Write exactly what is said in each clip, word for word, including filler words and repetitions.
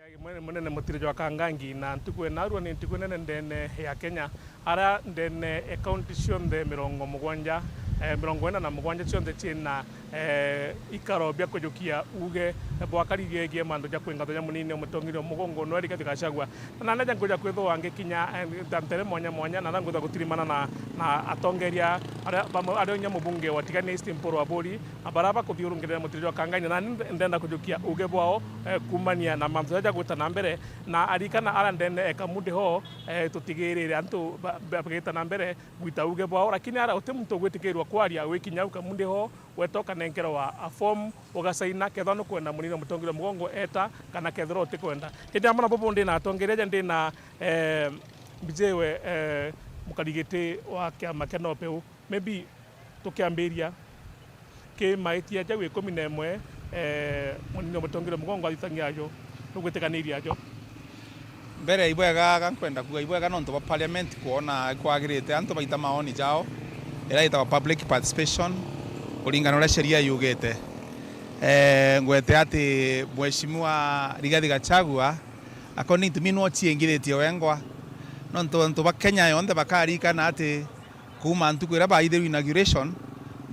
Munene, munene Mutiri jwa Kangangi, na ntuku ena arua ni ntuku nene ndene ya Kenya, aria ndene e kaunti cionthe mirongo mugwanja, eh, mirongo ina na mugwanja cionthe ciina, eh, ikaro bia kujukia uge bwa kari biegie mantu ja kwingatha ja munini o mutongeria o mugongo nwe Rigathi Gachagua. Na nanja nkuja kwithwa ngikinya, eh, ta ntere mwanya mwanya, na nanja nkwithwa gutirimana na, na atongeria aria bamwe, aria inya mubunge wa Tigania East Mpuru Aburi, na baria bakuthiurungirira Mutiri jwa Kangangi, na nani ndenda kujukia uge bwao, eh, kumania na mantu jaja gwita na mbere, na arikana ara ndene e Kamundi Hall, eh, tutigirire antu ba-, ba-, bagita na mbere gwita uge bwao, lakini ara uti muntu ugwitikirwa kwaria wikinya u Kamundi Hall, weta ukanenkerwa a form, ugasaina, kethirwa nukwenda munini o mutongeria mugongo eta, kana kethirwa utikwenda. Indi amwe na bubu ndi na atongeria aja, ndi na, eh, mbijiwe, eh, mukarigiti wa kiama kia NOPEU. Maybe tukiambiria, ki maitia jau ikumi na imwe, eh, munini o mutongeria mugongo athithagia ajo, nugwitikaniria ajo? Mbere, ibwega ga nkwenda kuuga ibwega nontu bwa parliament kwona ikwagirite antu baita maoni jao, iria itagwa public participation, kuringana uria sheria yugite. Eh, ngwete ati Mheshimiwa Rigathi Gachagua, according to me, nwo ciingithitie wengwa, nontu antu ba Kenya yonthe bakarikana ati kuuma ntuku iria baithirwe inauguration,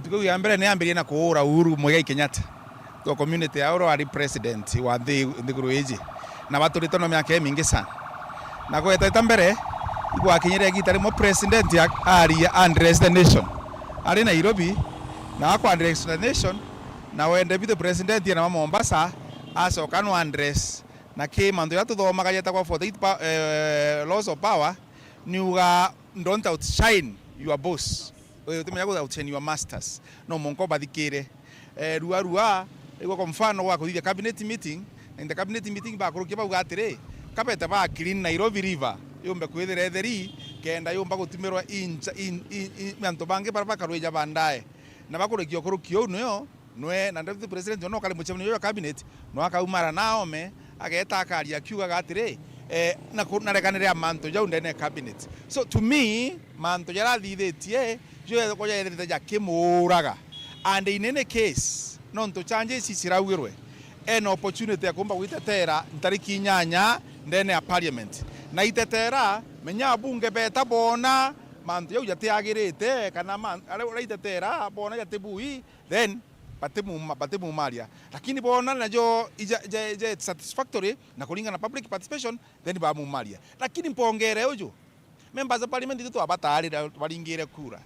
ntuku iu ya mbere ni yambirie na kuura Uhuru Muigai Kenyatta, to community ya uria wari president wa nthi, nthiguru iji, na baturite no miaka imingi sana. Na gwetete mbere, igwakinyire igita rimwe president a-, aria address the nation ari Nairobi, na akwa address the nation, na we deputy president na wa Mombasa acoka no address. Na ki mantu jaria tuthomaga jetagwa forty-eight pa-, eh, laws of power, niuga don't outshine your boss. Eh, utimenya ku outshine your masters. No mwanka ubathikire. Eh, rua rua, igwe kwa mfano gwa kuthithia cabinet meeting, na in the cabinet meeting bakurukia bauga atiri, kabete ba clean Nairobi River, yumbe kwithira itheri, kenda yumba gutumirwa incha-, in, in, in, antu bangi baria bakarwija bandae. Na bakurukia ukurukia uu nio, nwe na deputy president, no kari mucemanio jwa cabinet, no akaumara na aome, ageta akaria akiugaga atiri, eh, na ku-, nareganire a mantu jau ndene ya cabinet. So to me, mantu jaria athithitie, jo yethagwa jaethirite jakimuuraga. And in any case, nontu changes ici ciraugirwe, ena opportunity ya kumba gwitetera ntariki inyanya ndene ya parliament. Na itetera, menya abunge beta boona mantu jau jatiagirite, kana man-, aria uraitetera boona jatibui, then batimuma-, batimumaria. Lakini boona najo ija-, ija-, ija satisfactory na kuringana na public participation, then bamumaria. Lakini mpongere uju, members of parliament itu twabataarira baringire kura.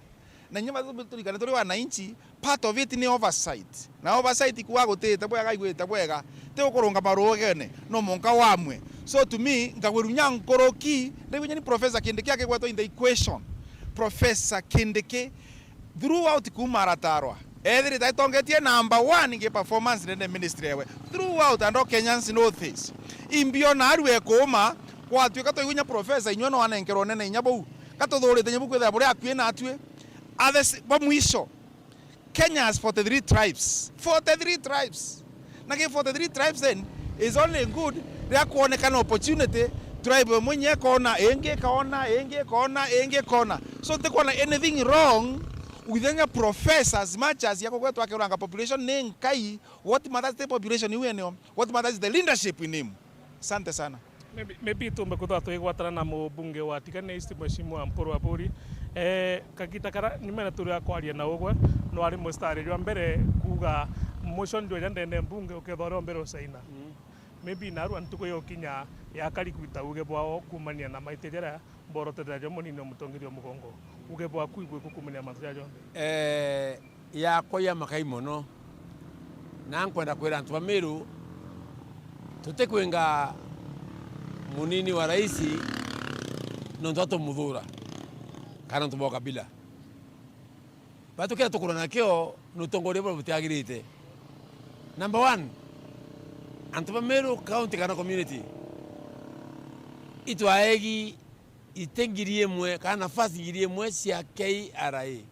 Na inya bathu turikane turi wananchi, part of it ni oversight. Na oversight kuga gutite bwega, iguite bwega, ti ukurungama rugene, no mwanka wamwe. So to me, nkagwirunya nkuruki, ndigwinya ni Professor Kindiki akigwetwa in the equation. Professor Kindiki, throughout kuuma aratarwa, ethirite aitongetie number one ngi performance ndene ministry ewe. Throughout, and all Kenyans know this. Imbiona aru ekuuma, gwatuika twaigua inya professor inywe no anenkerwa unene inya bou. Katuthurite inya bou kwithira buri akui natui. Others, ba mwisho. Kenya has forty-three tribes. Forty-three tribes. Na ki forty-three tribes then is only good riria kwonekana opportunity, tribe imwe inya ikona, ingi ikona, ingi ikona, ingi ikona. So ntikwona anything wrong with any professor as much as yakugwetwa akiranga population ni Nkai. What matters ti population iu eneo. What matters is the leadership in him. Asante sana. Maybe, maybe tumbe kwithirwa twigwatana na mubunge wa Tigania East, Mheshimiwa Mpuru Aburi. Eh, kagita karia nyumene turi akwaria na ugwe, no ari mustari jwa mbere kuuga motion jweja ndene mbunge ukethwa uri o mbere usaina. Mm. Maybe narua ntuku yukinya ya kari gwita uge bwao kumania na maitia jaria borotete najo munini o mutongeria o mugongo. Uge bwaku ibwiku kumania na mantu jaja jonthe. Eh, yakwa ya makai mono, na nkwenda kwira antu ba Meru, tutikwinga munini wa raisi nontu atumuthura, kana nontu bwa kabila. Batukira tukurana nakio ni utongoria buria butiagirite. Number one, antu ba Meru county kana community, itwaegi ite ngiri imwe kana nafasi ngiri imwe cia K R A.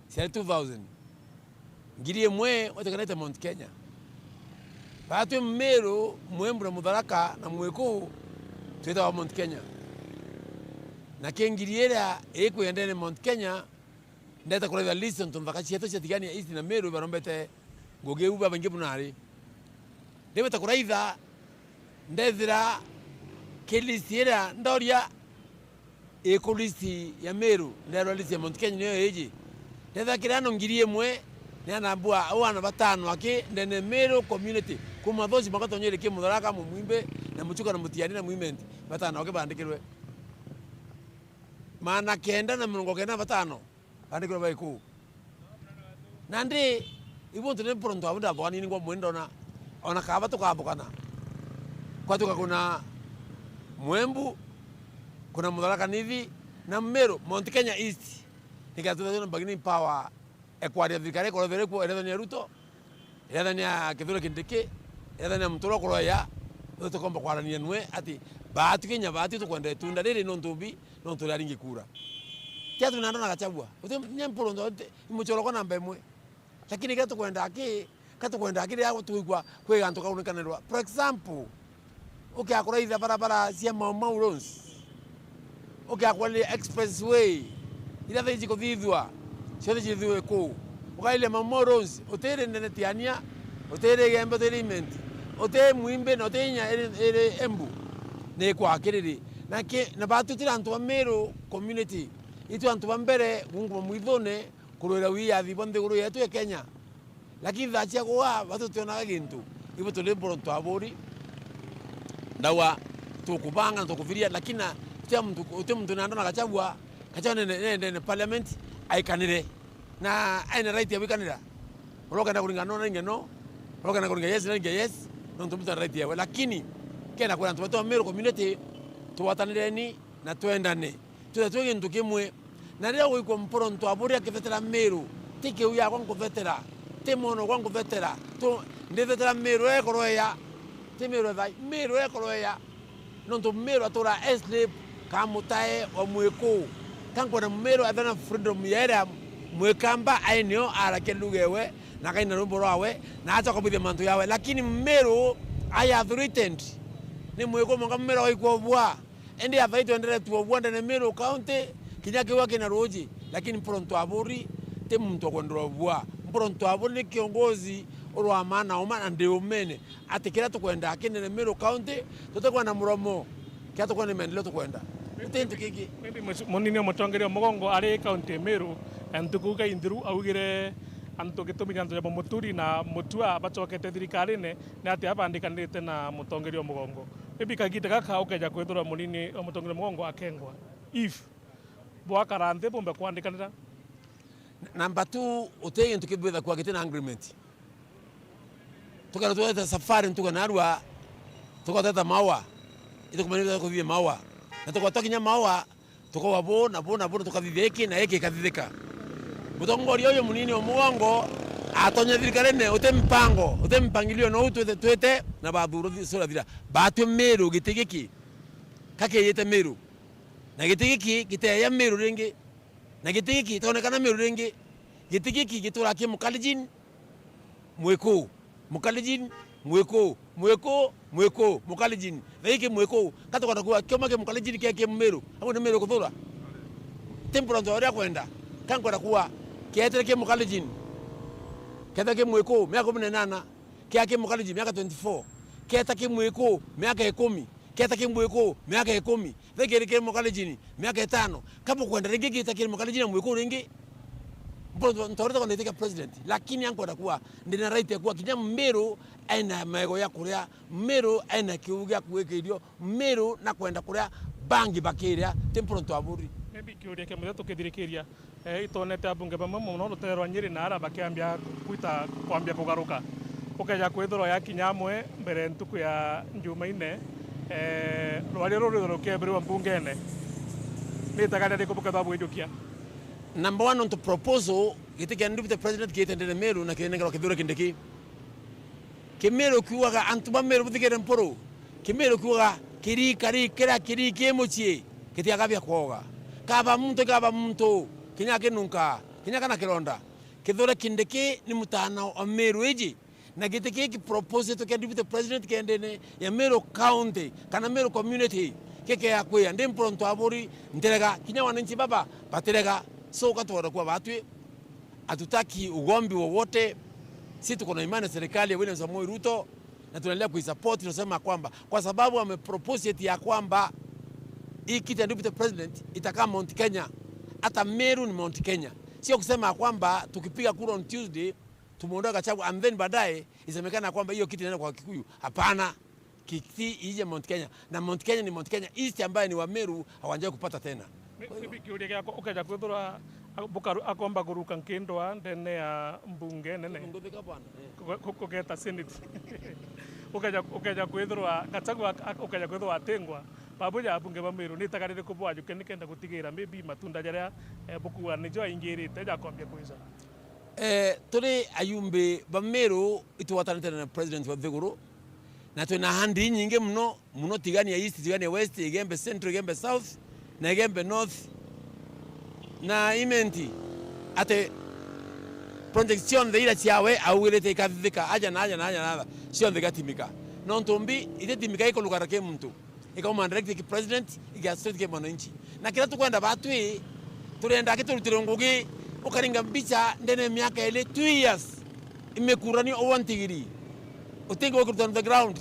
Ciari two thousand. Ngiri imwe wetikanite Mount Kenya. Batwi Meru, Mwembu na Mutharaka na Mwiku twitawa Mount Kenya. Na ki ngiri iria ikwija ndene Mount Kenya, ndeta kuraitha list nontu nthaka cietu cia Tigania East na Meru ibarombete ngugi iu babaingi buna ari. Ndibeta kuraitha Ndethira ki list iria ndoria iku list ya Meru, nderwa list ya Mount Kenya niyo iji. Ndethira kiri ano ngiri imwe ni anambua au ana batano aki ndene Meru community, kuma Thoci mpaka Tonyeri ki Mutharaka, Mumwimbi na Muchuka na Mutiani na Mwimenti, batano aki bandikirwe. Maana kenda na mirongo kenda na batano. Bandikirwe bai kuu. Nandi, ibu ntu ni mpuru ntu abu ndathwani ningwa mwe ndona, ona kaba tukambukana. Kwatuka kuna Mwembu, kuna Mutharaka Nithi, na Meru, Mount Kenya East. Nikatutha na bargaining power ekwaria thirikari ikorethera ikuo, erethania Ruto, erethania Kithure Kindiki, erethania Muturo Kuroya, tukomba kwarania nwe ati baatu kinya baatu tukwenda itunda riri nontu mbi, nontu riaringi kura. Ti atu na ndona Gachagua. Uti nya mpuru ndo, imuchoroko namba imwe. Lakini kira tukwenda aki, ka tukwenda aki riria tukwigua kwi antu kaunikanirwa. For example, ukiakuraithia barabara cia Mau Mau Roads, ukiakuraithia expressway, iria thaiji kuthithua, cionthe cithithue kuu. Ukairia Mau Mau Roads, utiri ndene Tiania, utiri Igembe, utiri Imenti, utiri Mwimbi, na utiri inya iri, iri Embu. Ni kwakiriri. Na ki, na batu tiri antu ba Meru community. Itu antu ba mbere gunguma mwithune kurwira wiyathi bwa nthiguru yetu ya Kenya. Lakini thaa cia kuga, batu tutionaga gintu. Ibo turi mpuru twaburi. Ndawa tukubanga na tukuviria, lakini na, uti muntu, uti muntu nando na Gachagua, Gachagua nene, nene, nene parliament, aikanire. Na aina right ya wikanira. Uria ukenda kuringa no, na inge no. Uria ukenda kuringa yes, na inge yes. Nontu mtu ana right yawe. Lakini, kenda kwira antu batu ba Meru community, tugwatanireni na twendane. Twithe twi gintu kimwe. Na riria gwikwa mpuru ntu aburi akithetera Meru, ti kiu yakwa nkuthetera, ti mwono gwa nkuthetera, tu, ndithetera Meru ekoroeya, ti Meru ethai, Meru ekoroeya. Nontu Meru atura e slave ka mutae wa mwiku. Ka nkwenda Meru ethana freedom ya iria mwikamba ai nio arakia luga ewe, na akaina rwimbo rwawe, na achoka bwithia mantu yawe. Lakini Meru ai athurited ni mwiku, mwanka Meru agaikwa bwa. Indi athai twenderetue bua ndene Meru County, kinya kiu akina ruuji, lakini mpuru ntu aburi, ti muntu wa kwenderwa bua. Mpuru ntu aburi ni kiongozi urwa maana uma na ndi umene, ati kiria tukwenda aki ndene Meru County, tutikwenda muromo, kiria tukwenda ni maendeleo tukwenda. Guti gintu kingi. Maybe mwici-, munini wa mutongeria wa mugongo ari county ya Meru, na ntuku kai nthiru augire antu gitumi antu ja Muturi na Mutua bacokete thirikarine, ni ati abandikanirite na mutongeria wa mugongo. Maybe kagita gaka ukeja kwithirwa munini wa mutongeria mugongo akengwa. If bwakara nthi bumbe kwandikanira. Number two, uti gintu kibwithagwa giti na agreement. Tukera twete safari ntuga narua, tugateta maua. Itukumanyira kuthithia maua. Na tugatwa kinya maua, tukawa bo na bo na bo na tukathithia iki na iki ikathithika. Mutongoria uyu munini wa mugongo atonya thirikarine, uti mpango, uti mpangilio no twite, twite na bathuru thi-, sura thira. Batwi Meru giti giki. Kakeyite Meru. Na giti giki giteeja Meru ringi. Na giti giki gitonekana Meru ringi. Giti giki gitura ki Mukalijin, Mwiku. Mukalijin, Mwiku. Mwiku, Mwiku. Mukalijin. Thaa giki Mwiku. Ka tukwenda kuuga kiuma ki Mukalijin kia ki Meru. Au ni Meru kuthura. Ti mpuru ntu uria kwenda. Ka nkwenda kuuga kietire ki Mukalijin. Kietire ki Mwiku, miaka kumi na inana. Kia ki Mukalijin, miaka twenty-four. Kieta ki Mwiku, miaka ikumi. Kieta ki Mwiku, miaka ikumi. Thikiri ki Mukalijin, miaka itano. Ka bukwenda ringi gita ki Mukalijin na Mwiku ringi? Mbo-, ntorete kwenda itikia president. Lakini ankwenda kuwa, ndina right ya kuwa kinya Meru ena mego ya kuria, Meru ena kiu gia kuikirio, Meru na kwenda kuria bangi bakiria, ti mpuru ntu aburi. Maybe kiuria kia muthia tukithirikiria. Eh, itonete abunge bamwe mono rutere rwa Nyeri na ara bakiambia kwita, kwambia kugaruka. Ukeja kwithirwa yakinya amwe mbere ntuku ya Njumaine, eh, rwaria ruru rwithirwa rukiebirwa mbungene. Ni itagaria riku bukethirwa bwijukia? Number one, onto proposal, giti kia deputy president kiite ndene Meru na kirinengerwa Kithure Kindiki. Kimiru kiugaga, antu ba Meru buthikire mpuru. Kimiru kiugaga, kirikari kiria kiri ki mucii gitiaga bia kwoga. Kaba muntu, kaba muntu, kinya kinunka, kinya kana kironda. Kithure Kindiki ni mutana wa Meru iji, na giti giki proposal kia deputy president kiendene ya Meru County kana Meru community kikea kwia ndi mpuru ntu aburi nterega, kinya wananchi baba batirega. So, ka twona kuwa batwi, hatutaki ugomvi wowote. Si tuko na imani na serikali ya William Samoei Ruto, Na tunaendelea kuisupport, tunasema kwamba kwa sababu amepropose eti ya kwamba hii kiti ya deputy president itakaa Mount Kenya, hata Meru ni Mount Kenya. Sio kusema kwamba tukipiga kura on Tuesday, tumuondoe Gachagua and then baadaye isemekana kwamba hiyo kiti inaenda kwa Kikuyu. Hapana. Kiti ije Mount Kenya. Na Mount Kenya ni Mount Kenya East ambaye ni wa Meru, hawajai kupata tena. Kwa hivyo, maybe kiuria giakwa, ukeja kwithirwa a-, bukaru-, akomba kuruka nkindwa ndene ya mbunge nene. Nguthika bwana, eh. Ku-, ku-, kugeta Senate. Ukeja, ukeja kwithirwa Gachagua ak-, ak-, ukeja kwithirwa atingwa, babu ja abunge ba Meru, ni itaka ririku bwajuke nikenda gutigira maybe matunda jaria, eh, bukuuga nijo aingirite jakombia kwija? Eh, turi ayumbe ba Meru itugwatanite na President wa nthiguru, na twina ahadi inyingi muno, muno Tigania East, Tigania West, Igembe Central, Igembe South, na Igembe North, na Imenti, ati project cionthe iria ciawe augirite ikathithika aja na aja na aja na aja, cionthe igatimika. Nontu mbi ititimika ikulugara ki muntu, ikauma direct ki president, igia straight ki mwananchi. Na kiria tukwenda batwi, turenda akiturutire ngugi, ukaringa mbicha ndene ya miaka ili, two years, imekuranio over ntigiri. Utingi wa kuruta on the ground.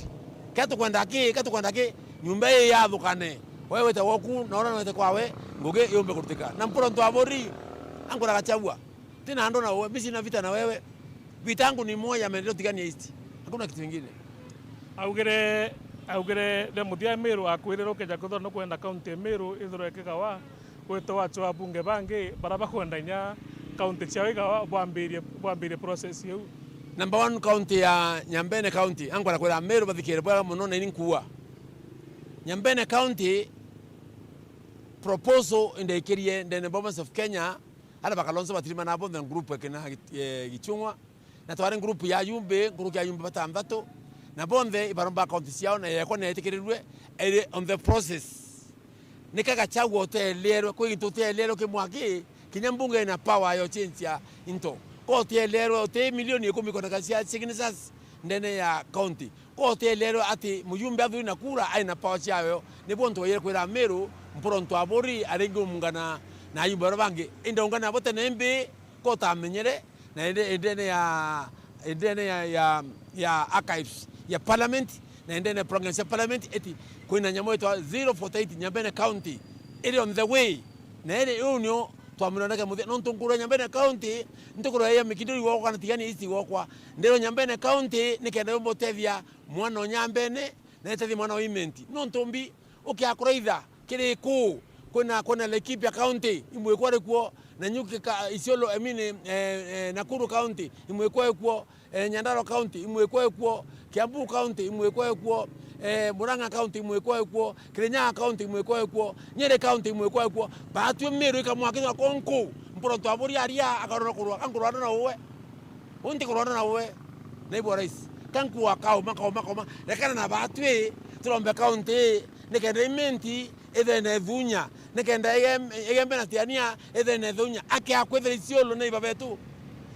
Kiria tukwenda ki, kiria tukwenda ki, nyumba ii yathukane. Wewe wite gwaku, na uria wite kwawe, ngugi yumbe kurutika. Na Mpuru Ntuaburi, ankuraga Gachagua. Tina andu na wewe, mi sina vita na wewe. Vita yangu ni moja, maendeleo Tigania East. Hakuna kitu kingine. Augire, augire ria muthia Meru akwirira ukeja kwithirwa nukwenda county ya Meru ithirwe ikigawa, wite wacho abunge bangi bara bakwenda inya county ciao igawa, bwambirie, bwambirie process iu. Number one county ya Nyambene County, ankwenda kwira Meru bathikire bwega muno na ini nkuua. Nyambene County proposal indaikirie ndene Bomas of Kenya, aria ba Kalonzo batirimana bonthe group ekina Gi-, eh, Gichung'wa, na twari group ya ayumbe, nkuruki ya ayumbe batanthatu, na bonthe ibaromba account ciao, na yekwa neetikirirue, iri on the process. Nika Gachagua uteelierwe, kwi gintu uteelierwe kimwaki, kinya mbunge ina power yo change ya into. Ko uteelierwe, uti milioni ikumi koneka cia signatures ndene ya county. Ko uteelierwe ati mujumbe athuri na kura aina power ciayo, nibo ntu waire kwira Meru, Mpuru Ntuaburi aringi umungana na ayumbe baria bangi. Indi ungana nabo tene imbi, ko utamenyere, na indi, indene ya, indene ya, ya, ya archives ya parliament, na indene ya programs ya parliament, eti kwina nyamu itwa zero forty eight Nyambene County, iri on the way, na iri iu nio twamuranaga muthia, nontu nkurwa Nyambene County, ntikurwa ya Mikinduri gwakwa kana Tigania East gwakwa, ndirwa Nyambene County, nikenda yumba utethia mwana o Nyambene, na itethia mwana o Imenti. Nontu mbi, ukiakuraitha kiri kuu, kwina, kwina Laikipia County, imwe kwari kuo, na Nyuki ka-, Isiolo, I mean, eh, eh, Nakuru County, imwe kwari kuo, eh, Nyandarua County, imwe kwari kuo, Kiambu County, imwe kwari kuo, eh, Murang'a County, imwe kwari kuo, Kirinyaga County, imwe kwari kuo, Nyeri County, imwe kwari kuo, batwi Meru ikamwakithwa konku, Mpuru Ntuaburi aria akarora kurwa, kankurwana na uwe. Unti kurwana na uwe, naibu wa rais. Kankuwa kauma, kauma, kauma. Rekana na batwi, turombe county, nikenda Imenti, ithene thunya, nikenda Igem-, Igembe na Tiania ithene thunya. Aki akwithira Isiolo ni ibabetu,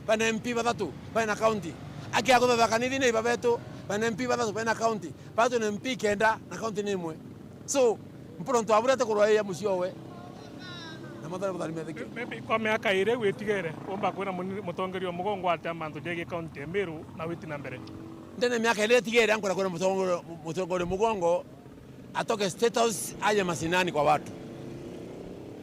bana M P bathatu, bana county. Aki akwithira Tharaka Nithi ni ibabetu, bana M P bathatu, bana county. Batu na M P kenda na county ni imwe. So, Mpuru Ntuaburi ati kurwaia mucii owe. Na mathare butharime thiki. Maybe kwa miaka iri iu itigere, umba kwira muni-, mutongeria o mugongo atia mantu jegie county ya Meru na witi na mbere? Ndene miaka iri itigere, ankwenda kwira mutongeria, mutongeria mugongo, atoke State House aje mashinani kwa watu,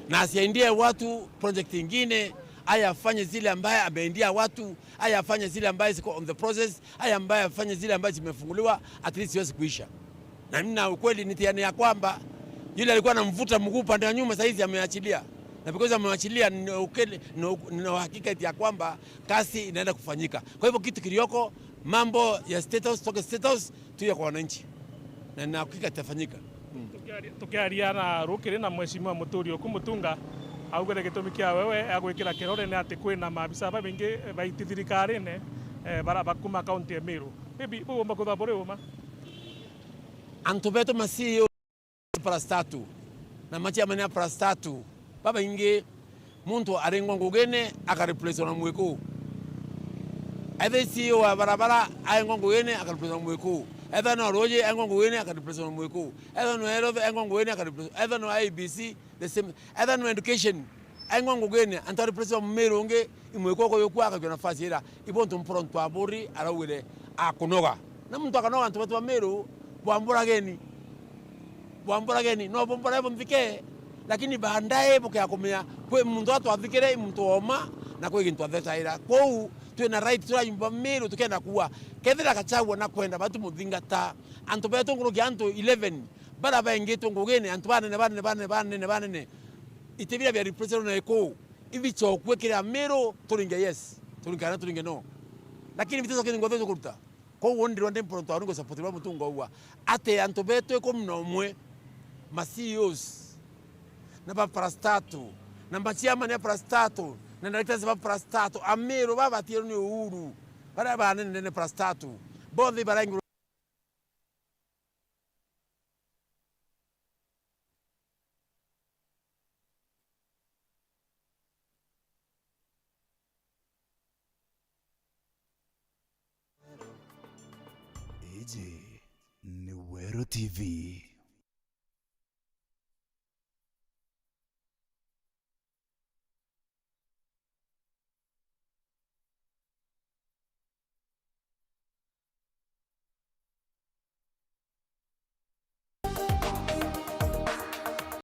na asiaindie watu project ingine, aje afanye zile ambaye ameindia watu, aje afanye zile ambaye ziko on the process, aje ambaye afanye zile ambaye zimefunguliwa, at least ziweze kuisha. Na mimi na ukweli nitiani ya kwamba yule alikuwa anamvuta mguu upande wa nyuma, saizi ameachilia, na because ameachilia, nina ukweli, nina uhakika eti ya kwamba kazi inaenda kufanyika. Kwa hivyo kitu kilioko, mambo ya State House, toke State House, tuje kwa wananchi, na nina hakika itafanyika. Mm. Tukiaria, tukiaria na rukiri na Mheshimiwa Muturi Oku Mutunga, augire gitumi kia wewe agwikira kirore ni ati kwina maabisa babaingi baiti thirikarine, eh, bara bakuma kaunti ya Meru. Maybe bugomba kwithirwa buri uma. Antu betu ma C E O plus tatu, na machairman a plus tatu, babaingi, muntu aringwa ngugine akareplacewa na mwiku. Ethira C E O wa barabara aengwa ngugine akareplacewa na mwiku. Ethira no ruji aengwa ngugine akareplacewa na mwiku. Ethira no health aengwa ngugine akareplacewa. Ethira no I E B C, the same. Ethira no education aengwa ngugine, antu areplacewa Meru ungi, imwiku kuyukua akagua nafasi ira. Ibo ntu Mpuru Ntuaburi araugire akunoga. Na muntu akanoga antu betu ba Meru, bwamburageni. Bwamburageni, no bumburae bunthike, lakini baadaye bukea kumenya kwi muntu atwathikire, i muntu woma, na kwi gintu athecaira. Kwou, twina right, turi ayumba Meru, tukenda kuua. Kethira Gachagua na kwenda batu muthingata, antu betu nkuruki antu eleven, bara baingitwe ngugine, antu banene, banene, banene, banene, banene. Iti biria bia repression na iku. Ibi chokue kiri Meru, turinge yes, turinge kana turinge no. Lakini biticoke ni ngothe tukuruta. Kwou uuni rwa ndi mpronto auni ngusapoti rwa mutungo ugwa. Ati antu betu ikumi na umwe, ma C E Os, na ba parastatal, na ma chairman ya parastatal, na directors ba parastatal, Ameru babatierwe ni Uhuru, baria banene nene parastatal, bonthe baraingirwa. Iji ni Weru T V.